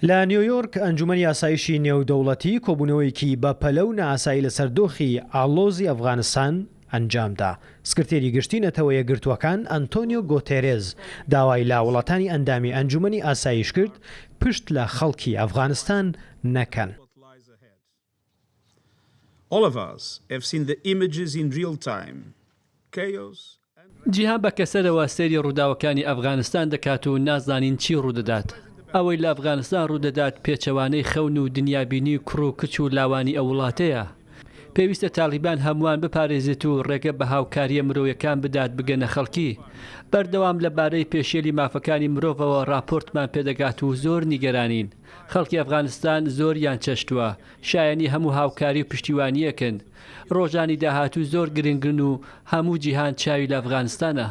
لە نیۆیۆرک، ئەنجومەنی ئاسایشی نێودەوڵەتی کۆبوونەوەیەکی بەپەلە و نائاسایی لەسەر دۆخی ئاڵۆزی ئەفغانستان ئەنجامدا. سکرتێری گشتی نەتەوە یەکگرتووەکان ئەنتۆنیۆ گۆتێرێز داوای لە وڵاتانی ئەندامی ئەنجومەنی ئاسایش کرد پشت لە خەڵکی ئەفغانستان نەکەن. جیهان بە کەسەرەوە سەیری ڕووداوەکانی ئەفغانستان دەکات و نازانین چی ڕوودەدات. ئەوەی لە ئەفغانستان ڕوودەدات پێچەوانەی خەون و دنیابینی کوڕ و کچ و لاوانی ئەو وڵاتەیە. پێویستە تاڵیبان هەمووان بپارێزێت و ڕێگە بە هاوکارییە مرۆیەکان بدات بگەنە خەڵکی. بەردەوام لە بارەی پێشێلی مافەکانی مرۆڤەوە ڕاپۆرتمان پێدەگات و زۆر نیگەرانین. خەڵکی ئەفغانستان زۆریان چەشتووە، شایەنی هەموو هاوکاری و پشتیوانییەکن. ڕۆژانی داهاتوو زۆر گرنگن و هەموو جیهان چاوی لە ئەفغانستانە.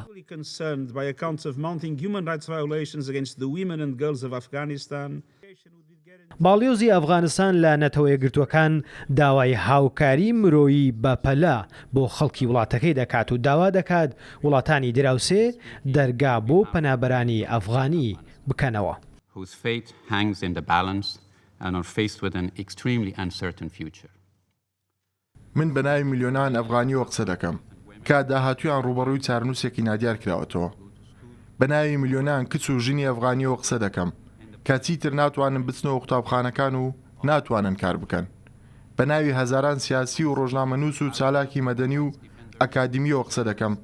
باڵیۆزی ئەفغانستان لە نەتەوەیەکگرتووەکان داوای هاوکاری مرۆیی بەپەلە بۆ خەڵکی وڵاتەکەی دەکات و داوا دەکات وڵاتانی دراوسێ دەرگا بۆ پەنابەرانی ئەفغانی بکەنەوە. whose fate hangs in the balance and are faced with an extremely uncertain future. من بە ناوی ملیۆنان ئەفغانییەوە قسە دەکەم کە داهاتوویان ڕووبەڕووی چارەنووسێکی نادیار کراوەتەوە. بە ناوی ملیۆنان کچ و ژنی ئەفغانییەوە قسە دەکەم کە چیتر ناتوانن بچنەوە قوتابخانەکان و ناتوانن کار بکەن. بە ناوی هەزاران سیاسی و ڕۆژنامەنووس و چالاکی مەدەنی و ئەکادیمییەوە قسە دەکەم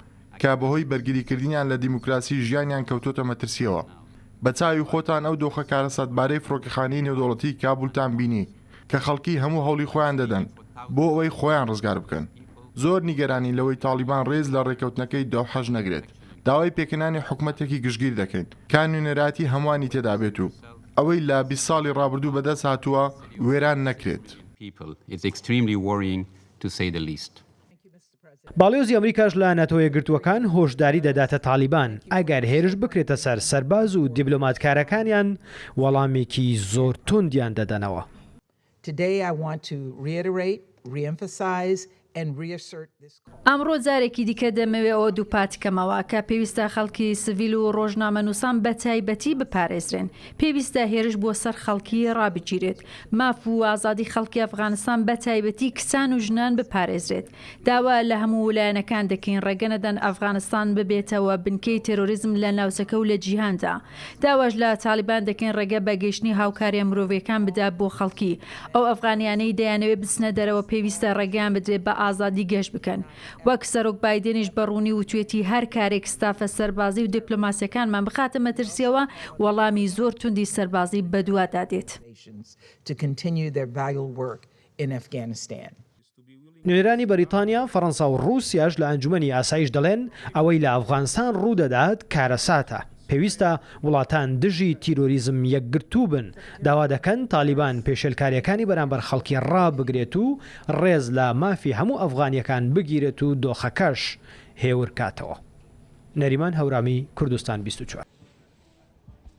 کە بەهۆی بەرگریکردنیان لە دیموکراسی ژیانیان کەوتۆتە مەترسییەوە. بە چاوی خۆتان ئەو دۆخە کارەساتبارەی فڕۆکەخانەی نێودەوڵەتیی کابولتان بینی کە خەڵکی هەموو هەوڵی خۆیان دەدەن بۆ ئەوەی خۆیان ڕزگار بکەن. زۆر نیگەرانین لەوەی تاڵیبان ڕێز لە ڕێککەوتنەکەی دەوحەش نەگرێت. داوای پێکهێنانی حکومەتێکی گشتگیر دەکەین کە نوێنەرایەتی هەمووانی تێدا بێت و ئەوەی لە 20 ساڵی ڕابردوو بەدەست هاتووە وێران نەکرێت. باڵیۆزی ئەمریکاش لە نەتەوەیەکگرتووەکان هۆشداری دەداتە تاڵیبان، ئەگەر هێرش بکرێتە سەر سەرباز و دیبلۆماتکارەکانیان، وەڵامێکی زۆر توندیان دەدەنەوە. ئەمڕۆ جارێکی دیکە دەمەوێ ئەوە دووپاتکەمەوە کە پێویستە خەڵکی سڤیل و ڕۆژنامەنووسان بە تایبەتی بپارێزرێن. پێویستە هێرش بۆ سەر خەڵکی ڕابگیرێت. ماف و ئازادی خەڵکی ئەفغانستان بە تایبەتی کچان و ژنان بپارێزرێت. داوا لە هەموو لایەنەکان دەکەین ڕێگە نەدەن ئەفغانستان ببێتەوە بنکەی تێرۆریزم لە ناوچەکە و لە جیهاندا. داواش لە تاڵیبان دەکەین ڕێگە بە گەیشتنی هاوکارییە مرۆڤییەکان بدات بۆ خەڵکی. ئەو ئەفغانیانەی دەیانەوێت بچنە دەرەوە پێویستە ڕێگەیان بدرێت بە ئازادی گەشت بکەن. وەک سەرۆک بایدنیش بە ڕوونی وتوێتی هەر کارێک ستافە سەربازی و دیپلۆماسییەکانمان بخاتە مەترسییەوە، وەڵامی زۆر توندی سەربازی بەدوادا دێت. نوێنەرانی بەریتانیا، فەرەنسا و ڕووسیاش لە ئەنجومەنی ئاسایش دەڵێن، ئەوەی لە ئەفغانستان ڕوودەدات کارەساتە، پێویستە وڵاتان دژی تیرۆریزم یەکگرتوو بن، داوا دەکەن تالیبان پێشێلکارییەکانی بەرامبەر خەڵکی ڕابگرێت و ڕێز لە مافی هەموو ئەفغانییەکان بگیرێت و دۆخەکەش هێورکاتەوە. نەریمان هەورامی، کوردستان 24.